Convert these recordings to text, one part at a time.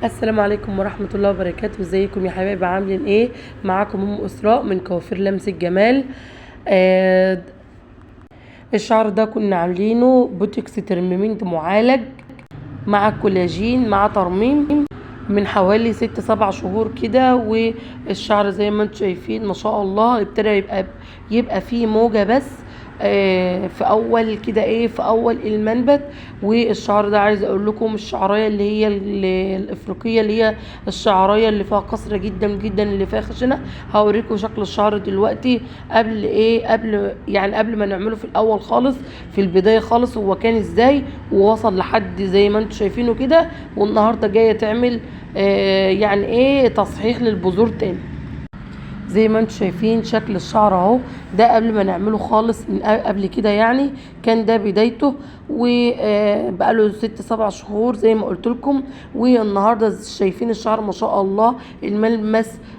السلام عليكم ورحمة الله وبركاته. ازيكم يا حبايبي، عاملين ايه؟ معاكم ام اسراء من كوافير لمس الجمال. آه الشعر ده كنا عاملينه بوتكس ترميمنت معالج مع كولاجين مع ترميم من حوالي 6 7 شهور كده. والشعر زي ما انتم شايفين ما شاء الله ابتدى يبقى فيه موجة بس في اول كده ايه، في اول المنبت. والشعر ده عايز اقول لكم الشعرايه اللي هي الافريقية اللي هي الشعرايه اللي فيها قصره جدا جدا اللي فيها خشنه. هوريكم شكل الشعر دلوقتي قبل ايه، قبل يعني قبل ما نعمله في الاول خالص، في البداية خالص هو كان ازاي ووصل لحد زي ما انتم شايفينه كده. والنهارده جاية تعمل يعني ايه تصحيح للبذور تاني. زي ما انتم شايفين شكل الشعر اهو، ده قبل ما نعمله خالص من قبل كده، يعني كان ده بدايته وبقاله 6 7 شهور زي ما قلت لكم. والنهارده شايفين الشعر ما شاء الله،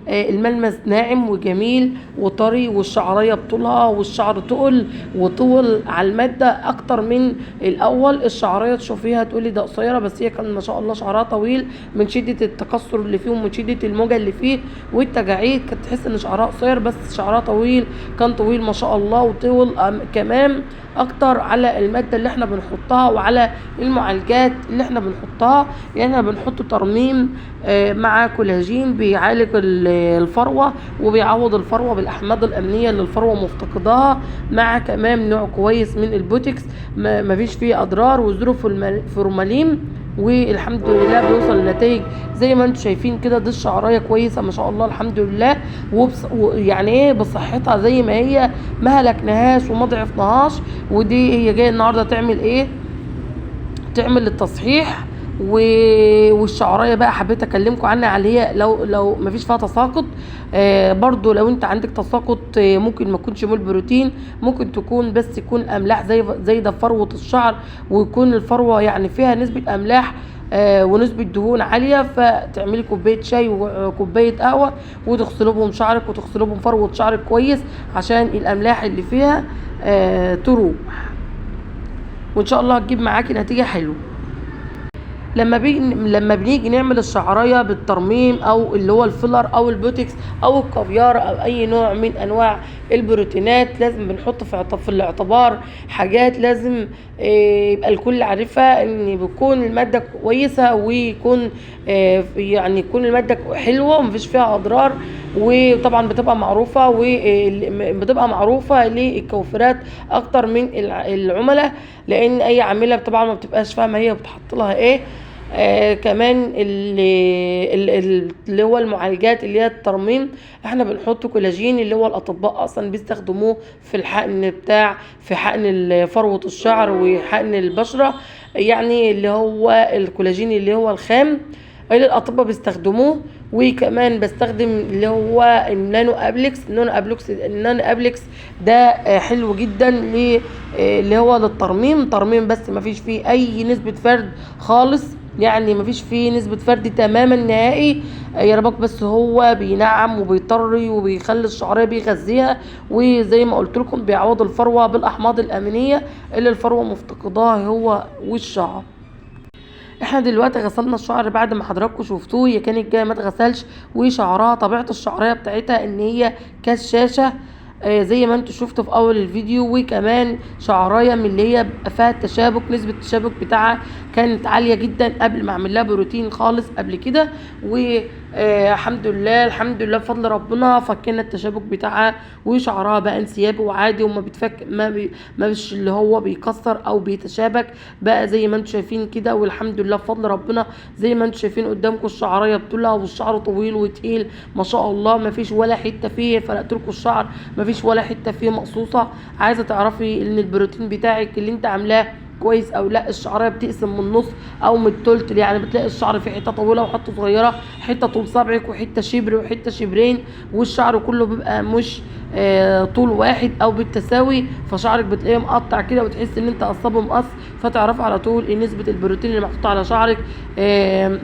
الملمس ناعم وجميل وطري، والشعريه بطولها والشعر تقل وطول على المادة اكتر من الاول. الشعرية تشوفيها تقولي ده قصيرة، بس هي كان ما شاء الله شعرها طويل من شده التكسر اللي فيه ومن شده الموجه اللي فيه والتجاعيد، كانت تحس ان شعرها قصير بس شعرها طويل، كان طويل ما شاء الله وطول كمان اكتر على المادة اللي احنا بنحطها وعلى المعالجات اللي احنا بنحطها. يعني احنا بنحط ترميم مع كولاجين بيعالج الفروه وبيعوض الفروه بالاحماض الامنية اللي الفروه مفتقداها، مع كمان نوع كويس من البوتكس ما فيش فيه اضرار و zero فورمالين، والحمد لله بيوصل لنتائج زي ما انتم شايفين كده. دي الشعرايه كويسة ما شاء الله الحمد لله، ويعني ايه بصحتها زي ما هي، ما هلكناهاش وما ضعفناهاش. ودي هي جاية النهارده تعمل ايه، تعمل التصحيح. والشعرايه بقى حبيت اكلمكم عنها، اللي هي لو ما فيش فيها تساقط، برضو لو انت عندك تساقط، ممكن ما تكونش مول بروتين، ممكن تكون بس يكون املاح زي ده فروه الشعر، ويكون الفروه يعني فيها نسبه املاح، ونسبة دهون عالية، فتعملي كوباية شاي وكوباية قهوة وتغسلي بهم شعرك وتغسلي بهم فروة شعرك كويس عشان الأملاح اللي فيها تروح، وإن شاء الله هتجيب معاكي نتيجة حلوة. لما بنيجي نعمل الشعرايه بالترميم او اللي هو الفيلر او البوتكس او الكافيار او اي نوع من انواع البروتينات، لازم بنحط في الاعتبار حاجات لازم يبقى الكل عارفها، ان بيكون المادة كويسة ويكون يعني يكون المادة حلوة ومفيش فيها اضرار، وطبعا بتبقى معروفة، وبتبقى معروفة للكوافيرات اكتر من العملاء، لان اي عميله طبعا ما بتبقاش فاهمه هي بتحط لها ايه. كمان اللي هو المعالجات اللي هي الترميم، احنا بنحط كولاجين اللي هو الاطباء اصلا بيستخدموه في الحقن بتاع، في حقن فروة الشعر وحقن البشرة، يعني اللي هو الكولاجين اللي هو الخام اللي الاطباء بيستخدموه. وكمان بستخدم اللي هو النانو ابلكس، النانو ابلكس ده حلو جدا اللي هو للترميم، ترميم بس ما فيش فيه اي نسبة فرد خالص، يعني ما فيش فيه نسبة فرد تماما نهائي يا ربك، بس هو بينعم وبيطري وبيخلي الشعرية بيغذيها، وزي ما قلت لكم بيعوض الفروة بالاحماض الامينية اللي الفروة مفتقداها هو والشعر. احنا دلوقتي غسلنا الشعر بعد ما حضراتكم شفتوه، هي كانت جاية ما اتغسلش، وشعرها طبيعة الشعرية بتاعتها ان هي كشاشه، زي ما انتم شفتوا في اول الفيديو. وكمان شعرايه من اللي هي بيبقى فيها التشابك، نسبه التشابك بتاعها كانت عالية جدا قبل ما اعمل لها بروتين خالص قبل كده، والحمد لله الحمد لله بفضل ربنا فكينا التشابك بتاعها، وشعرها بقى انسيابي وعادي وما بيتفك، ما مش اللي هو بيكسر او بيتشابك بقى زي ما انتم شايفين كده. والحمد لله بفضل ربنا زي ما انتم شايفين قدامكم الشعرية بطولها، والشعر طويل وتقيل ما شاء الله، ما فيش ولا حتة فيه فرقت لكم الشعر، ما فيش ولا حتة فيه مقصوصة. عايزه تعرفي ان البروتين بتاعك اللي انت عاملاه كويس او لا، الشعرية بتقسم من النص او من التلت، يعني بتلاقي الشعر في حتة طويلة وحتة صغيرة، حتة طول صبعك وحتة شبر وحتة شبرين، والشعر كله بيبقى مش طول واحد او بالتساوي، فشعرك بتلاقيه مقطع كده وتحس ان انت قصابه مقص، فتعرف على طول ان نسبه البروتين اللي محطوطة على شعرك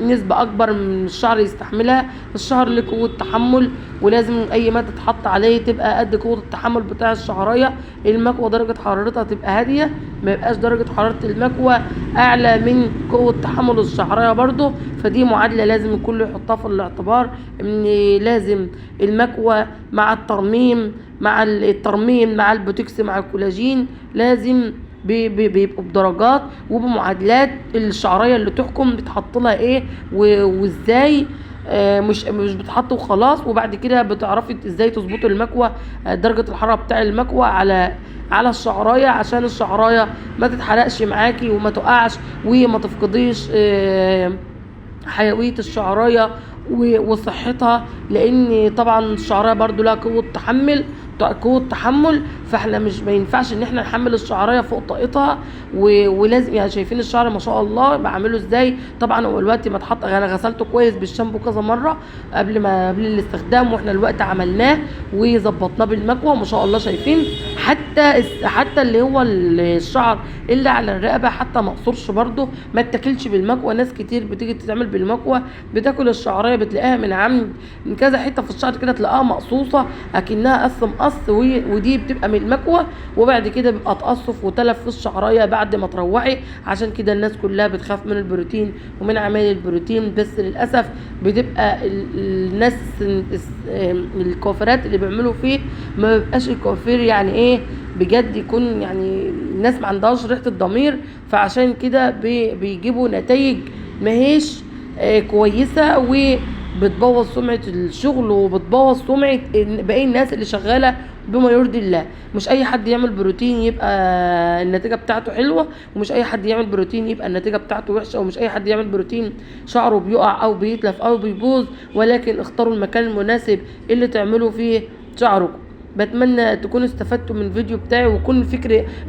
نسبه اكبر من الشعر يستحملها. الشعر له قوة تحمل، ولازم اي مادة تتحط عليه تبقى قد قوة التحمل بتاع الشعرية. المكوه درجه حرارتها تبقى هادية، ما يبقاش درجه حرارة المكوه اعلى من قوة تحمل الشعرية برضو. فدي معادلة لازم الكل يحطها في الاعتبار، ان لازم المكوه مع الترميم، مع الترميم مع البوتوكس مع الكولاجين، لازم بيبقوا بدرجات وبمعادلات. الشعرية اللي تحكم بتحط لها ايه وازاي، مش بتحط وخلاص. وبعد كده بتعرفي ازاي تظبطي المكوه، درجه الحرارة بتاع المكوه على الشعرايه، عشان الشعرايه ما تتحرقش معاكي وما تقعش وما تفقديش حيوية الشعرايه وصحتها، لان طبعا الشعرايه برضو لها قوة تحمل، فاحنا مش ما ينفعش ان احنا نحمل الشعرايه فوق طاقتها. ولازم يعني شايفين الشعر ما شاء الله بعمله ازاي. طبعا هو الوقت ما اتحط، انا غسلته كويس بالشامبو كذا مرة قبل الاستخدام، واحنا الوقت عملناه وظبطناه بالمكوه ما شاء الله. شايفين حتى اللي هو الشعر اللي على الرقبة حتى ما قصرش برضو، ما اتاكلش بالمكوه. ناس كتير بتيجي تتعمل بالمكوه بتاكل الشعرايه، بتلاقيها من عند من كذا حتة في الشعر كده، تلاقيها مقصوصة اكنها قص مقص، ودي بتبقى من المكوه، وبعد كده بيبقى تقصف وتلف في الشعرايه بعد ما تروحي. عشان كده الناس كلها بتخاف من البروتين ومن عمايل البروتين، بس للاسف بتبقى الناس الكوافيرات اللي بيعملوا فيه ما بيبقاش الكوافير يعني ايه بجد، يكون يعني الناس ما عندهاش ريحه الضمير، فعشان كده بيجيبوا نتائج ماهيش كويسة، وبتبوظ سمعه الشغل وبتبوظ سمعه باقي الناس اللي شغالة بما يرضي الله. مش اي حد يعمل بروتين يبقى النتيجة بتاعته حلوة، ومش اي حد يعمل بروتين يبقى النتيجة بتاعته وحشة، ومش اي حد يعمل بروتين شعره بيقع او بيتلف او بيبوظ، ولكن اختاروا المكان المناسب اللي تعملوا فيه شعركم. بتمنى تكونوا استفدتوا من الفيديو بتاعي، ويكون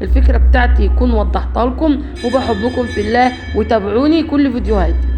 الفكرة بتاعتي يكون وضحتها لكم، وبحبكم في الله، وتابعوني كل فيديوهاتي.